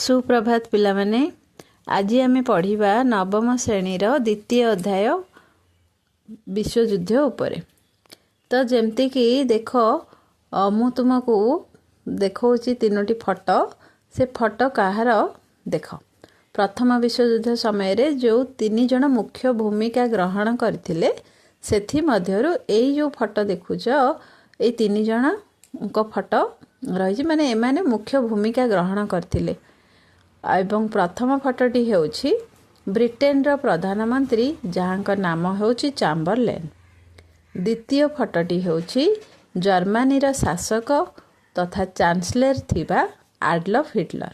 ସୁପ୍ରଭାତ ପିଲାମାନେ। ଆଜି ଆମେ ପଢ଼ିବା ନବମ ଶ୍ରେଣୀର ଦ୍ୱିତୀୟ ଅଧ୍ୟାୟ ବିଶ୍ୱଯୁଦ୍ଧ ଉପରେ। ତ ଯେମିତିକି ଦେଖ, ମୁଁ ତୁମକୁ ଦେଖାଉଛି ତିନୋଟି ଫଟୋ। ସେ ଫଟୋ କାହାର ଦେଖ। ପ୍ରଥମ ବିଶ୍ୱଯୁଦ୍ଧ ସମୟରେ ଯେଉଁ ତିନି ଜଣ ମୁଖ୍ୟ ଭୂମିକା ଗ୍ରହଣ କରିଥିଲେ, ସେଥିମଧ୍ୟରୁ ଏଇ ଯେଉଁ ଫଟୋ ଦେଖୁଛ, ଏଇ ତିନି ଜଣଙ୍କ ଫଟୋ ରହିଛି, ମାନେ ଏମାନେ ମୁଖ୍ୟ ଭୂମିକା ଗ୍ରହଣ କରିଥିଲେ। ଏବଂ ପ୍ରଥମ ଫଟୋଟି ହେଉଛି ବ୍ରିଟେନର ପ୍ରଧାନମନ୍ତ୍ରୀ, ଯାହାଙ୍କ ନାମ ହେଉଛି ଚାମ୍ବରଲେନ୍। ଦ୍ୱିତୀୟ ଫଟୋଟି ହେଉଛି ଜର୍ମାନୀର ଶାସକ ତଥା ଚାନ୍ସେଲର ଥିବା ଆଡଲଫ ହିଟଲର।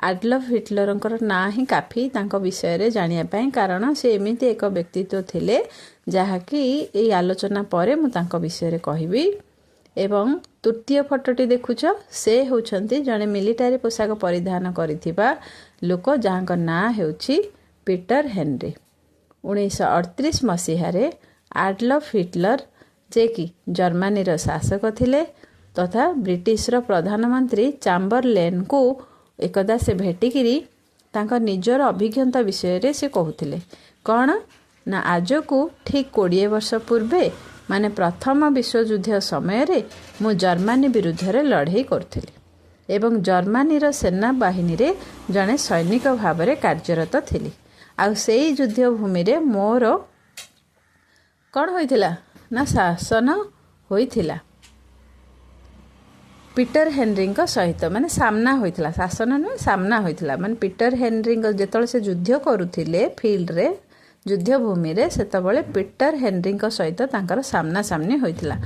ଆଡଲଫ ହିଟଲରଙ୍କର ନାଁ ହିଁ କାଫି ତାଙ୍କ ବିଷୟରେ ଜାଣିବା ପାଇଁ, କାରଣ ସେ ଏମିତି ଏକ ବ୍ୟକ୍ତିତ୍ୱ ଥିଲେ ଯାହାକି ଏଇ ଆଲୋଚନା ପରେ ମୁଁ ତାଙ୍କ ବିଷୟରେ କହିବି। ଏବଂ ତୃତୀୟ ଫଟୋଟି ଦେଖୁଛ, ସେ ହେଉଛନ୍ତି ଜଣେ ମିଲିଟାରୀ ପୋଷାକ ପରିଧାନ କରିଥିବା ଲୋକ, ଯାହାଙ୍କ ନାଁ ହେଉଛି ପିଟର ହେନରୀ। 1938 ମସିହାରେ ଆଡଲଫ ହିଟଲର, ଯେ କି ଜର୍ମାନୀର ଶାସକ ଥିଲେ ତଥା ବ୍ରିଟିଶର ପ୍ରଧାନମନ୍ତ୍ରୀ ଚାମ୍ବରଲେନ୍ଙ୍କୁ ଏକଦା ସେ ଭେଟିକିରି ତାଙ୍କ ନିଜର ଅଭିଜ୍ଞତା ବିଷୟରେ ସେ କହୁଥିଲେ। କ'ଣ ନା, ଆଜକୁ ଠିକ୍ 20 ବର୍ଷ ପୂର୍ବେ, ମାନେ ପ୍ରଥମ ବିଶ୍ୱଯୁଦ୍ଧ ସମୟରେ ମୁଁ ଜର୍ମାନୀ ବିରୁଦ୍ଧରେ ଲଢ଼େଇ କରୁଥିଲି ଏବଂ ଜର୍ମାନୀର ସେନାବାହିନୀରେ ଜଣେ ସୈନିକ ଭାବରେ କାର୍ଯ୍ୟରତ ଥିଲି। ଆଉ ସେଇ ଯୁଦ୍ଧ ଭୂମିରେ ମୋର କ'ଣ ହୋଇଥିଲା ନା, ଶାସନ ହୋଇଥିଲା ପିଟର ହେନରୀଙ୍କ ସହିତ, ମାନେ ସାମ୍ନା ହୋଇଥିଲା, ଶାସନ ନୁହେଁ, ସାମ୍ନା ହୋଇଥିଲା। ମାନେ ପିଟର ହେନରୀଙ୍କ ଯେତେବେଳେ ସେ ଯୁଦ୍ଧ କରୁଥିଲେ ଫିଲ୍ଡରେ, ଯୁଦ୍ଧ ଭୂମିରେ, ସେତେବେଳେ ପିଟର ହେନରୀଙ୍କ ସହିତ ତାଙ୍କର ସାମ୍ନାସାମ୍ନି ହୋଇଥିଲା।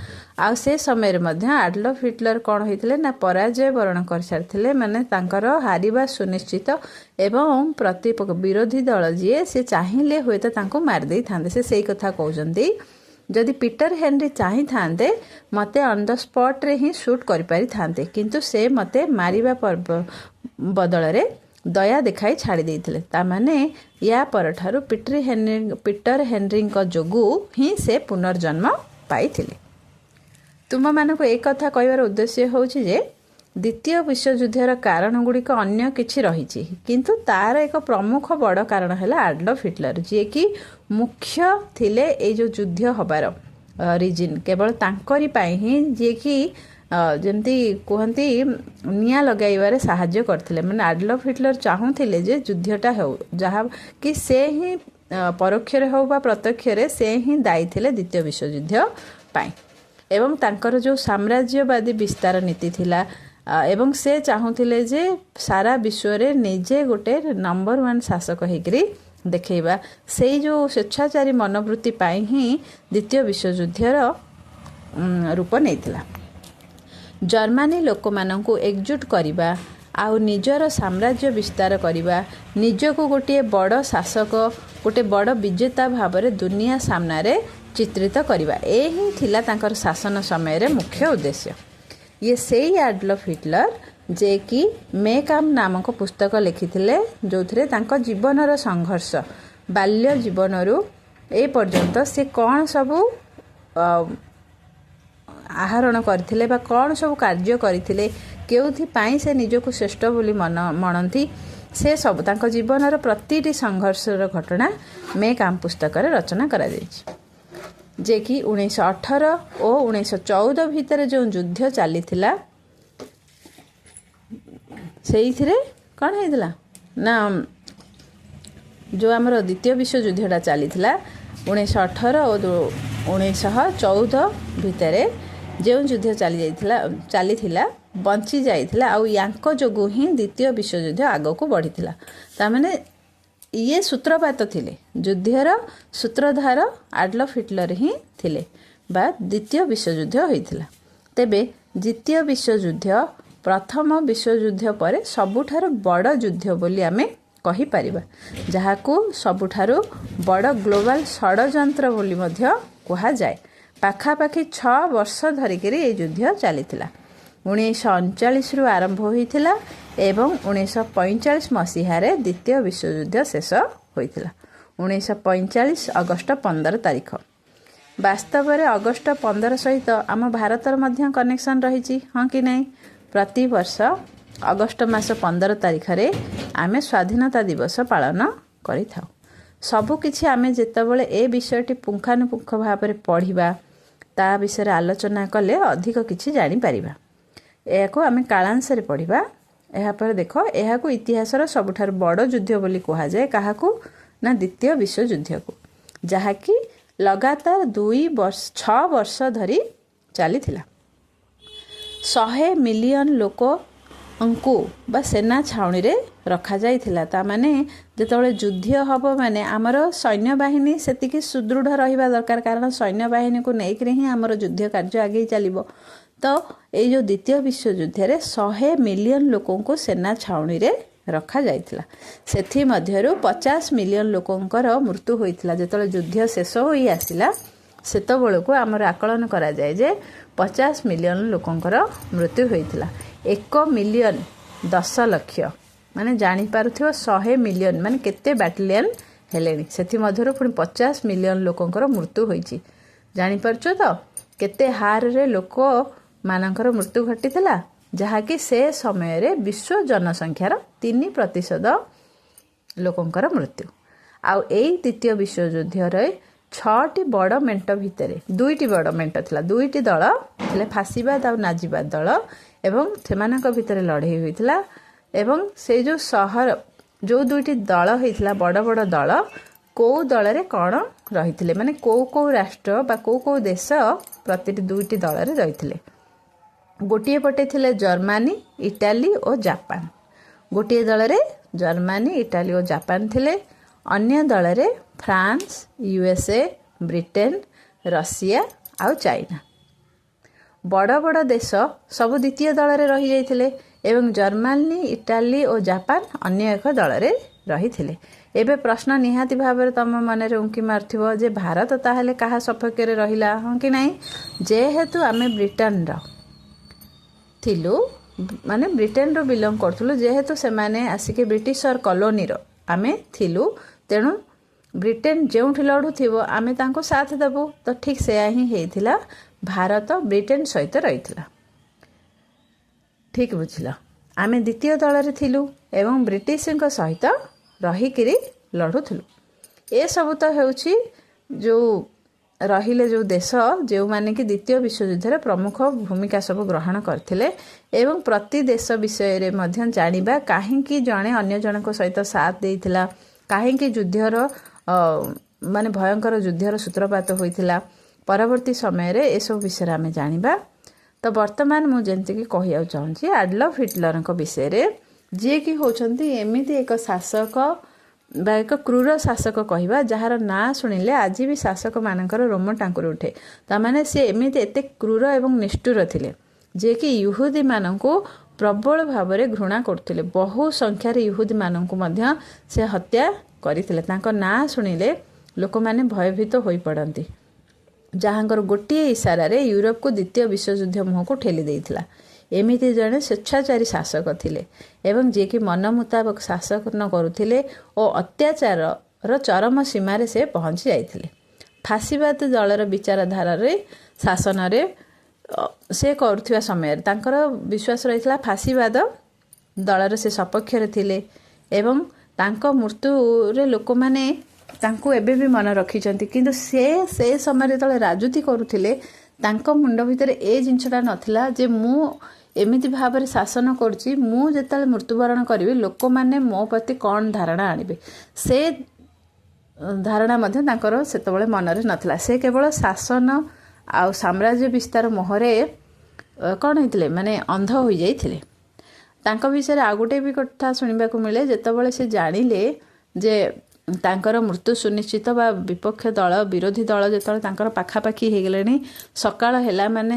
ଆଉ ସେ ସମୟରେ ମଧ୍ୟ ଆଡଲଫ ହିଟଲର କ'ଣ ହୋଇଥିଲେ ନା, ପରାଜୟ ବରଣ କରିସାରିଥିଲେ, ମାନେ ତାଙ୍କର ହାରିବା ସୁନିଶ୍ଚିତ ଏବଂ ପ୍ରତି ବିରୋଧୀ ଦଳ ଯିଏ ସେ ଚାହିଁଲେ ହୁଏତ ତାଙ୍କୁ ମାରିଦେଇଥାନ୍ତେ। ସେ ସେଇ କଥା କହୁଛନ୍ତି, ଯଦି ପିଟର ହେନରୀ ଚାହିଁଥାନ୍ତେ ମୋତେ ଅନ୍ the ସ୍ପଟ୍ରେ ହିଁ ସୁଟ୍ କରିପାରିଥାନ୍ତେ, କିନ୍ତୁ ସେ ମୋତେ ମାରିବା ପର୍ବ ବଦଳରେ ଦୟା ଦେଖାଇ ଛାଡ଼ି ଦେଇଥିଲେ। ତାମାନେ ୟା ପରଠାରୁ ପିଟର ହେନରୀଙ୍କ ଯୋଗୁଁ ହିଁ ସେ ପୁନର୍ଜନ୍ମ ପାଇଥିଲେ। ତୁମମାନଙ୍କୁ ଏ କଥା କହିବାର ଉଦ୍ଦେଶ୍ୟ ହେଉଛି ଯେ ଦ୍ୱିତୀୟ ବିଶ୍ୱଯୁଦ୍ଧର କାରଣ ଗୁଡ଼ିକ ଅନ୍ୟ କିଛି ରହିଛି, କିନ୍ତୁ ତାର ଏକ ପ୍ରମୁଖ ବଡ଼ କାରଣ ହେଲା ଆଡଲଫ ହିଟଲର, ଯିଏକି ମୁଖ୍ୟ ଥିଲେ ଏଇ ଯେଉଁ ଯୁଦ୍ଧ ହେବାର ରିଜିନ୍ କେବଳ ତାଙ୍କରି ପାଇଁ ହିଁ, ଯିଏକି ଯେମିତି କୁହନ୍ତି ନିଆଁ ଲଗାଇବାରେ ସାହାଯ୍ୟ କରିଥିଲେ। ମାନେ ଆଡଲଫ ହିଟଲର ଚାହୁଁଥିଲେ ଯେ ଯୁଦ୍ଧଟା ହେଉ, ଯାହା କି ସେ ହିଁ ପରୋକ୍ଷରେ ହେଉ ବା ପ୍ରତ୍ୟକ୍ଷରେ ସେ ହିଁ ଦାୟୀ ଥିଲେ ଦ୍ୱିତୀୟ ବିଶ୍ୱଯୁଦ୍ଧ ପାଇଁ। ଏବଂ ତାଙ୍କର ଯେଉଁ ସାମ୍ରାଜ୍ୟବାଦୀ ବିସ୍ତାର ନୀତି ଥିଲା ଏବଂ ସେ ଚାହୁଁଥିଲେ ଯେ ସାରା ବିଶ୍ୱରେ ନିଜେ ଗୋଟେ ନମ୍ବର ୱାନ୍ ଶାସକ ହେଇକରି ଦେଖେଇବା, ସେଇ ଯେଉଁ ସ୍ୱେଚ୍ଛାଚାରୀ ମନୋବୃତ୍ତି ପାଇଁ ହିଁ ଦ୍ୱିତୀୟ ବିଶ୍ୱଯୁଦ୍ଧର ରୂପ ନେଇଥିଲା। ଜର୍ମାନୀ ଲୋକମାନଙ୍କୁ ଏକଜୁଟ କରିବା ଆଉ ନିଜର ସାମ୍ରାଜ୍ୟ ବିସ୍ତାର କରିବା, ନିଜକୁ ଗୋଟିଏ ବଡ଼ ଶାସକ, ଗୋଟେ ବଡ଼ ବିଜେତା ଭାବରେ ଦୁନିଆ ସାମ୍ନାରେ ଚିତ୍ରିତ କରିବା, ଏ ହିଁ ଥିଲା ତାଙ୍କର ଶାସନ ସମୟରେ ମୁଖ୍ୟ ଉଦ୍ଦେଶ୍ୟ। ଇଏ ସେଇ ଆଡଲଫ ହିଟଲର ଯେ କି ମେ କାମ୍ ନାମକ ପୁସ୍ତକ ଲେଖିଥିଲେ, ଯେଉଁଥିରେ ତାଙ୍କ ଜୀବନର ସଂଘର୍ଷ, ବାଲ୍ୟ ଜୀବନରୁ ଏ ପର୍ଯ୍ୟନ୍ତ ସେ କ'ଣ ସବୁ ଆହରଣ କରିଥିଲେ ବା କ'ଣ ସବୁ କାର୍ଯ୍ୟ କରିଥିଲେ, କେଉଁଥିପାଇଁ ସେ ନିଜକୁ ଶ୍ରେଷ୍ଠ ବୋଲି ମନ ମଣନ୍ତି, ସେ ସବୁ ତାଙ୍କ ଜୀବନର ପ୍ରତିଟି ସଂଘର୍ଷର ଘଟଣା ମେ କାମ୍ ପୁସ୍ତକରେ ରଚନା କରାଯାଇଛି। ଯେ କି 1918 ଓ 1914 ଭିତରେ ଯେଉଁ ଯୁଦ୍ଧ ଚାଲିଥିଲା, ସେଇଥିରେ କ'ଣ ହେଇଥିଲା ନା, ଯେଉଁ ଆମର ଦ୍ୱିତୀୟ ବିଶ୍ୱଯୁଦ୍ଧଟା ଚାଲିଥିଲା 1918 ଓ 1914 ଭିତରେ ଯେଉଁ ଯୁଦ୍ଧ ଚାଲିଯାଇଥିଲା, ଚାଲିଥିଲା, ବଞ୍ଚି ଯାଇଥିଲା, ଆଉ ୟାଙ୍କ ଯୋଗୁଁ ହିଁ ଦ୍ୱିତୀୟ ବିଶ୍ୱଯୁଦ୍ଧ ଆଗକୁ ବଢ଼ିଥିଲା। ତାମାନେ ଇଏ ସୂତ୍ରପାତ ଥିଲେ, ଯୁଦ୍ଧର ସୂତ୍ରଧାର ଆଡଲଫ ହିଟଲର ହିଁ ଥିଲେ ବା ଦ୍ୱିତୀୟ ବିଶ୍ୱଯୁଦ୍ଧ ହୋଇଥିଲା। ତେବେ ଦ୍ୱିତୀୟ ବିଶ୍ୱଯୁଦ୍ଧ ପ୍ରଥମ ବିଶ୍ୱଯୁଦ୍ଧ ପରେ ସବୁଠାରୁ ବଡ଼ ଯୁଦ୍ଧ ବୋଲି ଆମେ କହିପାରିବା, ଯାହାକୁ ସବୁଠାରୁ ବଡ଼ ଗ୍ଲୋବାଲ ଷଡ଼ଯନ୍ତ୍ର ବୋଲି ମଧ୍ୟ କୁହାଯାଏ। ପାଖାପାଖି 6 ବର୍ଷ ଧରିକିରି ଏଇ ଯୁଦ୍ଧ ଚାଲିଥିଲା। 1939ରୁ ଆରମ୍ଭ ହୋଇଥିଲା ଏବଂ 1945 ମସିହାରେ ଦ୍ୱିତୀୟ ବିଶ୍ୱଯୁଦ୍ଧ ଶେଷ ହୋଇଥିଲା, 1945 ଅଗଷ୍ଟ 15 ତାରିଖ। ବାସ୍ତବରେ ଅଗଷ୍ଟ 15 ସହିତ ଆମ ଭାରତର ମଧ୍ୟ କନେକ୍ସନ୍ ରହିଛି, ହଁ କି ନାହିଁ? ପ୍ରତିବର୍ଷ ଅଗଷ୍ଟ ମାସ 15 ତାରିଖରେ ଆମେ ସ୍ୱାଧୀନତା ଦିବସ ପାଳନ କରିଥାଉ। ସବୁକିଛି ଆମେ ଯେତେବେଳେ ଏ ବିଷୟଟି ପୁଙ୍ଖାନୁପୁଙ୍ଖ ଭାବରେ ପଢ଼ିବା, ତା ବିଷୟରେ ଆଲୋଚନା କଲେ ଅଧିକ କିଛି ଜାଣିପାରିବା। ଏହାକୁ ଆମେ କାଳାଂଶରେ ପଢ଼ିବା। ଏହାପରେ ଦେଖ, ଏହାକୁ ଇତିହାସର ସବୁଠାରୁ ବଡ଼ ଯୁଦ୍ଧ ବୋଲି କୁହାଯାଏ। କାହାକୁ ନା ଦ୍ୱିତୀୟ ବିଶ୍ୱଯୁଦ୍ଧକୁ, ଯାହାକି ଲଗାତାର 2 ବର୍ଷ 6 ବର୍ଷ ଧରି ଚାଲିଥିଲା। 100 ମିଲିୟନ ଲୋକଙ୍କୁ ବା ସେନା ଛାଉଣିରେ ରଖାଯାଇଥିଲା। ତାମାନେ ଯେତେବେଳେ ଯୁଦ୍ଧ ହେବ, ମାନେ ଆମର ସୈନ୍ୟବାହିନୀ ସେତିକି ସୁଦୃଢ଼ ରହିବା ଦରକାର, କାରଣ ସୈନ୍ୟବାହିନୀକୁ ନେଇକରି ହିଁ ଆମର ଯୁଦ୍ଧ କାର୍ଯ୍ୟ ଆଗେଇ ଚାଲିବ। ତ ଏଇ ଯେଉଁ ଦ୍ୱିତୀୟ ବିଶ୍ୱଯୁଦ୍ଧରେ 100 ମିଲିୟନ ଲୋକଙ୍କୁ ସେନା ଛାଉଣିରେ ରଖାଯାଇଥିଲା। ସେଥିମଧ୍ୟରୁ 50 ମିଲିୟନ ଲୋକଙ୍କର ମୃତ୍ୟୁ ହୋଇଥିଲା। ଯେତେବେଳେ ଯୁଦ୍ଧ ଶେଷ ହୋଇ ଆସିଲା, ସେତେବେଳକୁ ଆମର ଆକଳନ କରାଯାଏ ଯେ 50 ମିଲିୟନ ଲୋକଙ୍କର ମୃତ୍ୟୁ ହୋଇଥିଲା। 1 ମିଲିୟନ 10 ଲକ୍ଷ, ମାନେ ଜାଣିପାରୁଥିବ 100 ମିଲିୟନ ମାନେ କେତେ ବାଟାଲିୟନ ହେଲେଣି। ସେଥିମଧ୍ୟରୁ ପୁଣି 50 ମିଲିୟନ ଲୋକଙ୍କର ମୃତ୍ୟୁ ହୋଇଛି। ଜାଣିପାରୁଛ ତ କେତେ ହାରରେ ଲୋକମାନଙ୍କର ମୃତ୍ୟୁ ଘଟିଥିଲା, ଯାହାକି ସେ ସମୟରେ ବିଶ୍ୱ ଜନସଂଖ୍ୟାର 3% ଲୋକଙ୍କର ମୃତ୍ୟୁ। ଆଉ ଏଇ ଦ୍ୱିତୀୟ ବିଶ୍ୱଯୁଦ୍ଧରେ 6ଟି ବଡ଼ ମେଣ୍ଟ ଭିତରେ 2ଟି ବଡ଼ ମେଣ୍ଟ ଥିଲା, 2ଟି ଦଳ ଥିଲେ, ଫାସିବାଦ ଆଉ ନାଜିବାଦ ଦଳ, ଏବଂ ସେମାନଙ୍କ ଭିତରେ ଲଢ଼େଇ ହୋଇଥିଲା। ଏବଂ ସେଇ ଯେଉଁ ସହର, ଯେଉଁ 2ଟି ଦଳ ହେଇଥିଲା, ବଡ଼ ବଡ଼ ଦଳ, କେଉଁ ଦଳରେ କ'ଣ ରହିଥିଲେ, ମାନେ କେଉଁ କେଉଁ ରାଷ୍ଟ୍ର ବା କେଉଁ କେଉଁ ଦେଶ ପ୍ରତିଟି 2ଟି ଦଳରେ ରହିଥିଲେ। ଗୋଟିଏ ପଟେ ଥିଲେ ଜର୍ମାନୀ, ଇଟାଲୀ ଓ ଜାପାନ। ଗୋଟିଏ ଦଳରେ ଜର୍ମାନୀ, ଇଟାଲୀ ଓ ଜାପାନ ଥିଲେ। ଅନ୍ୟ ଦଳରେ ଫ୍ରାନ୍ସ, ୟୁଏସ୍ଏ, ବ୍ରିଟେନ, ରଷିଆ ଆଉ ଚାଇନା। ବଡ଼ ବଡ଼ ଦେଶ ସବୁ ଦ୍ୱିତୀୟ ଦଳରେ ରହିଯାଇଥିଲେ ଏବଂ ଜର୍ମାନୀ, ଇଟାଲୀ ଓ ଜାପାନ ଅନ୍ୟ ଏକ ଦଳରେ ରହିଥିଲେ। ଏବେ ପ୍ରଶ୍ନ ନିହାତି ଭାବରେ ତମ ମନରେ ଉଙ୍କି ମାରୁଥିବ ଯେ ଭାରତ ତାହେଲେ କାହା ସପକ୍ଷରେ ରହିଲା, ହଁ କି ନାହିଁ? ଯେହେତୁ ଆମେ ବ୍ରିଟେନର ଥିଲୁ, ମାନେ ବ୍ରିଟେନରୁ ବିଲଙ୍ଗ କରୁଥିଲୁ, ଯେହେତୁ ସେମାନେ ଆସିକି ବ୍ରିଟିଶର କଲୋନୀର ଆମେ ଥିଲୁ, ତେଣୁ ବ୍ରିଟେନ ଯେଉଁଠି ଲଢ଼ୁଥିବ ଆମେ ତାଙ୍କୁ ସାଥ ଦେବୁ। ତ ଠିକ୍ ସେୟା ହିଁ ହେଇଥିଲା, ଭାରତ ବ୍ରିଟେନ ସହିତ ରହିଥିଲା। ଠିକ୍ ବୁଝିଲ, ଆମେ ଦ୍ୱିତୀୟ ଦଳରେ ଥିଲୁ ଏବଂ ବ୍ରିଟିଶଙ୍କ ସହିତ ରହିକିରି ଲଢ଼ୁଥିଲୁ। ଏସବୁ ତ ହେଉଛି ଯେଉଁ ରହିଲେ ଯେଉଁ ଦେଶ, ଯେଉଁମାନେ କି ଦ୍ୱିତୀୟ ବିଶ୍ୱଯୁଦ୍ଧରେ ପ୍ରମୁଖ ଭୂମିକା ସବୁ ଗ୍ରହଣ କରିଥିଲେ, ଏବଂ ପ୍ରତି ଦେଶ ବିଷୟରେ ମଧ୍ୟ ଜାଣିବା, କାହିଁକି ଜଣେ ଅନ୍ୟ ଜଣଙ୍କ ସହିତ ସାଥ ଦେଇଥିଲା, କାହିଁକି ଯୁଦ୍ଧର ମାନେ ଭୟଙ୍କର ଯୁଦ୍ଧର ସୂତ୍ରପାତ ହୋଇଥିଲା। ପରବର୍ତ୍ତୀ ସମୟରେ ଏସବୁ ବିଷୟରେ ଆମେ ଜାଣିବା। ତ ବର୍ତ୍ତମାନ ମୁଁ ଯେମିତିକି କହିବାକୁ ଚାହୁଁଛି ଆଡଲଫ ହିଟଲରଙ୍କ ବିଷୟରେ, ଯିଏକି ହେଉଛନ୍ତି ଏମିତି ଏକ ଶାସକ ବା ଏକ କ୍ରୂର ଶାସକ କହିବା, ଯାହାର ନାଁ ଶୁଣିଲେ ଆଜି ବି ଶାସକମାନଙ୍କର ରୋମ ଟାଙ୍କୁରି ଉଠେ। ତାମାନେ ସେ ଏମିତି ଏତେ କ୍ରୂର ଏବଂ ନିଷ୍ଠୁର ଥିଲେ, ଯିଏକି ଇହୁଦୀମାନଙ୍କୁ ପ୍ରବଳ ଭାବରେ ଘୃଣା କରୁଥିଲେ। ବହୁ ସଂଖ୍ୟାରେ ଇହୁଦୀମାନଙ୍କୁ ମଧ୍ୟ ସେ ହତ୍ୟା କରିଥିଲେ। ତାଙ୍କ ନାଁ ଶୁଣିଲେ ଲୋକମାନେ ଭୟଭୀତ ହୋଇପଡ଼ନ୍ତି, ଯାହାଙ୍କର ଗୋଟିଏ ଇସାରାରେ ୟୁରୋପକୁ ଦ୍ୱିତୀୟ ବିଶ୍ୱଯୁଦ୍ଧ ମୁହଁକୁ ଠେଲି ଦେଇଥିଲା। ଏମିତି ଜଣେ ସ୍ୱେଚ୍ଛାଚାରୀ ଶାସକ ଥିଲେ ଏବଂ ଯିଏକି ମନ ମୁତାବକ ଶାସନ କରୁଥିଲେ ଓ ଅତ୍ୟାଚାରର ଚରମ ସୀମାରେ ସେ ପହଞ୍ଚି ଯାଇଥିଲେ। ଫାସିବାଦ ଦଳର ବିଚାରଧାରାରେ ଶାସନରେ ସେ କରୁଥିବା ସମୟରେ ତାଙ୍କର ବିଶ୍ୱାସ ରହିଥିଲା, ଫାସିବାଦ ଦଳର ସେ ସପକ୍ଷରେ ଥିଲେ ଏବଂ ତାଙ୍କ ମୃତ୍ୟୁରେ ଲୋକମାନେ ତାଙ୍କୁ ଏବେ ବି ମନେ ରଖିଛନ୍ତି। କିନ୍ତୁ ସେ ସେ ସମୟରେ ଯେତେବେଳେ ରାଜୁତି କରୁଥିଲେ, ତାଙ୍କ ମୁଣ୍ଡ ଭିତରେ ଏ ଜିନିଷଟା ନଥିଲା ଯେ ମୁଁ ଏମିତି ଭାବରେ ଶାସନ କରୁଛି, ମୁଁ ଯେତେବେଳେ ମୃତ୍ୟୁବରଣ କରିବି ଲୋକମାନେ ମୋ ପ୍ରତି କ'ଣ ଧାରଣା ଆଣିବେ, ସେ ଧାରଣା ମଧ୍ୟ ତାଙ୍କର ସେତେବେଳେ ମନରେ ନଥିଲା। ସେ କେବଳ ଶାସନ ଆଉ ସାମ୍ରାଜ୍ୟ ବିସ୍ତାର ମୋହରେ କ'ଣ ହେଇଥିଲେ, ମାନେ ଅନ୍ଧ ହୋଇଯାଇଥିଲେ। ତାଙ୍କ ବିଷୟରେ ଆଉ ଗୋଟେ ବି କଥା ଶୁଣିବାକୁ ମିଳେ। ଯେତେବେଳେ ସେ ଜାଣିଲେ ଯେ ତାଙ୍କର ମୃତ୍ୟୁ ସୁନିଶ୍ଚିତ ବା ବିପକ୍ଷ ଦଳ, ବିରୋଧୀ ଦଳ ଯେତେବେଳେ ତାଙ୍କର ପାଖାପାଖି ହେଇଗଲେଣି, ସକାଳ ହେଲା ମାନେ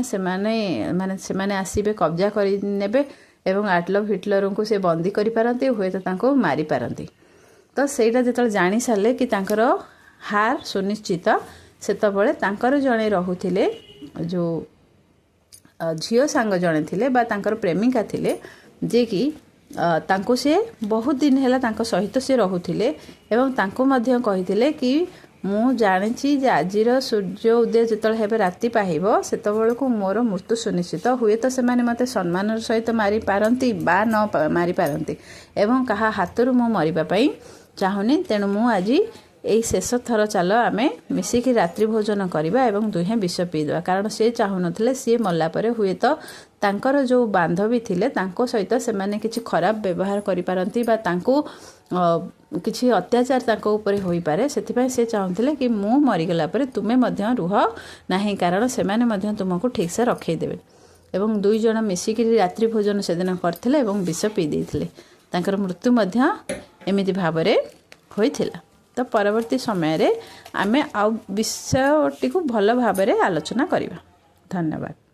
ସେମାନେ ଆସିବେ, କବ୍ଜା କରିନେବେ ଏବଂ ଆଡଲଫ ହିଟଲରଙ୍କୁ ସେ ବନ୍ଦୀ କରିପାରନ୍ତି, ହୁଏତ ତାଙ୍କୁ ମାରିପାରନ୍ତି। ତ ସେଇଟା ଯେତେବେଳେ ଜାଣିସାରିଲେ କି ତାଙ୍କର ହାର ସୁନିଶ୍ଚିତ, ସେତେବେଳେ ତାଙ୍କର ଜଣେ ରହୁଥିଲେ ଯେଉଁ ଝିଅ ସାଙ୍ଗ ଜଣେ ଥିଲେ ବା ତାଙ୍କର ପ୍ରେମିକା ଥିଲେ, ଯିଏକି ତାଙ୍କୁ ସେ ବହୁତ ଦିନ ହେଲା ତାଙ୍କ ସହିତ ସେ ରହୁଥିଲେ ଏବଂ ତାଙ୍କୁ ମଧ୍ୟ କହିଥିଲେ କି ମୁଁ ଜାଣିଛି ଯେ ଆଜିର ସୂର୍ଯ୍ୟ ଉଦୟ ଯେତେବେଳେ ହେବେ, ରାତି ପାହିବ, ସେତେବେଳକୁ ମୋର ମୃତ୍ୟୁ ସୁନିଶ୍ଚିତ। ହୁଏତ ସେମାନେ ମୋତେ ସମ୍ମାନର ସହିତ ମାରିପାରନ୍ତି ବା ନ ମାରିପାରନ୍ତି ଏବଂ କାହା ହାତରୁ ମୁଁ ମରିବା ପାଇଁ ଚାହୁଁନି। ତେଣୁ ମୁଁ ଆଜି ଏଇ ଶେଷ ଥର ଚାଲ ଆମେ ମିଶିକି ରାତ୍ରି ଭୋଜନ କରିବା ଏବଂ ଦୁହେଁ ବିଷ ପିଇଦେବା। କାରଣ ସେ ଚାହୁଁନଥିଲେ ସିଏ ମଲା ପରେ ହୁଏତ ତାଙ୍କର ଯେଉଁ ବାନ୍ଧବୀ ଥିଲେ ତାଙ୍କ ସହିତ ସେମାନେ କିଛି ଖରାପ ବ୍ୟବହାର କରିପାରନ୍ତି ବା ତାଙ୍କୁ କିଛି ଅତ୍ୟାଚାର ତାଙ୍କ ଉପରେ ହୋଇପାରେ। ସେଥିପାଇଁ ସେ ଚାହୁଁଥିଲେ କି ମୁଁ ମରିଗଲା ପରେ ତୁମେ ମଧ୍ୟ ରୁହ ନାହିଁ, କାରଣ ସେମାନେ ମଧ୍ୟ ତୁମକୁ ଠିକ୍ସେ ରଖେଇଦେବେ। ଏବଂ ଦୁଇ ଜଣ ମିଶିକିରି ରାତ୍ରି ଭୋଜନ ସେଦିନ କରିଥିଲେ ଏବଂ ବିଷ ପିଇ ଦେଇଥିଲେ। ତାଙ୍କର ମୃତ୍ୟୁ ମଧ୍ୟ ଏମିତି ଭାବରେ ହୋଇଥିଲା। ତ ପରବର୍ତ୍ତୀ ସମୟରେ ଆମେ ଆଉ ବିଷୟଟିକୁ ଭଲ ଭାବରେ ଆଲୋଚନା କରିବା। ଧନ୍ୟବାଦ।